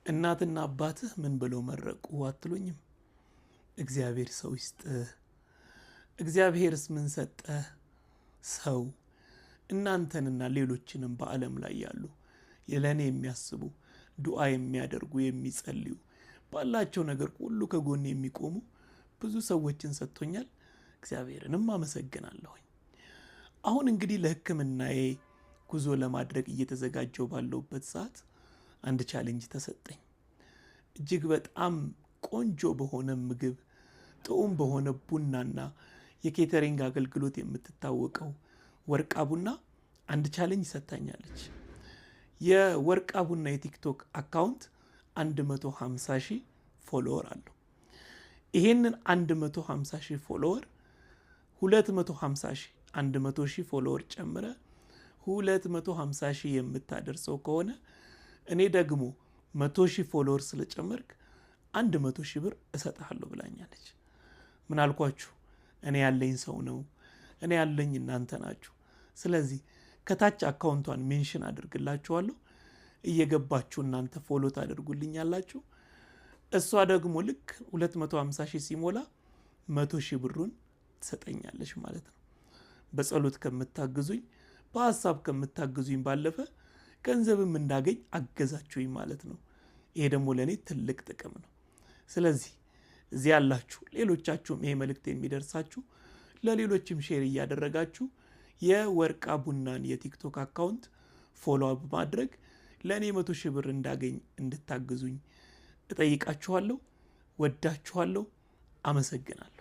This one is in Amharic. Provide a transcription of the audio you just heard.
እናትና አባትህ ምን ብለው መረቁ አትሉኝም? እግዚአብሔር ሰው ይስጥህ። እግዚአብሔርስ ምን ሰጠህ? ሰው፣ እናንተንና ሌሎችንም በዓለም ላይ ያሉ ለእኔ የሚያስቡ፣ ዱዓ የሚያደርጉ፣ የሚጸልዩ፣ ባላቸው ነገር ሁሉ ከጎን የሚቆሙ ብዙ ሰዎችን ሰጥቶኛል። እግዚአብሔርንም አመሰግናለሁኝ። አሁን እንግዲህ ለሕክምናዬ ጉዞ ለማድረግ እየተዘጋጀው ባለሁበት ሰዓት አንድ challenge ተሰጠኝ። እጅግ በጣም ቆንጆ በሆነ ምግብ፣ ጥዑም በሆነ ቡናና የ catering አገልግሎት የምትታወቀው ወርቃ ቡና አንድ challenge ሰጥታኛለች። የወርቃ ቡና የቲክቶክ account 150 ሺህ follower አለው። ይሄንን 150 ሺህ follower 250 ሺህ፣ 100 ሺህ follower ጨምረ 250 ሺህ የምታደርሰው ከሆነ እኔ ደግሞ 100 ሺህ follower ስለጨመርክ 100 ሺህ ብር እሰጥሃለሁ ብላኛለች። ምን አልኳችሁ? እኔ ያለኝ ሰው ነው። እኔ ያለኝ እናንተ ናችሁ። ስለዚህ ከታች account ቷን mention አድርግላችኋለሁ። እየገባችሁ እናንተ follow ታደርጉልኛላችሁ። እሷ ደግሞ ልክ 250 ሺህ ሲሞላ 100 ሺህ ብሩን ትሰጠኛለች ማለት ነው። በጸሎት ከምታግዙኝ፣ በሀሳብ ከምታግዙኝ ባለፈ ገንዘብም እንዳገኝ አገዛችሁኝ ማለት ነው። ይሄ ደግሞ ለእኔ ትልቅ ጥቅም ነው። ስለዚህ እዚህ ያላችሁ ሌሎቻችሁም ይሄ መልእክት የሚደርሳችሁ ለሌሎችም share እያደረጋችሁ የወርቃ ቡናን የቲክቶክ account follow በማድረግ ለእኔ 100 ሺህ ብር እንዳገኝ እንድታግዙኝ እጠይቃችኋለሁ። ወዳችኋለሁ። አመሰግናለሁ።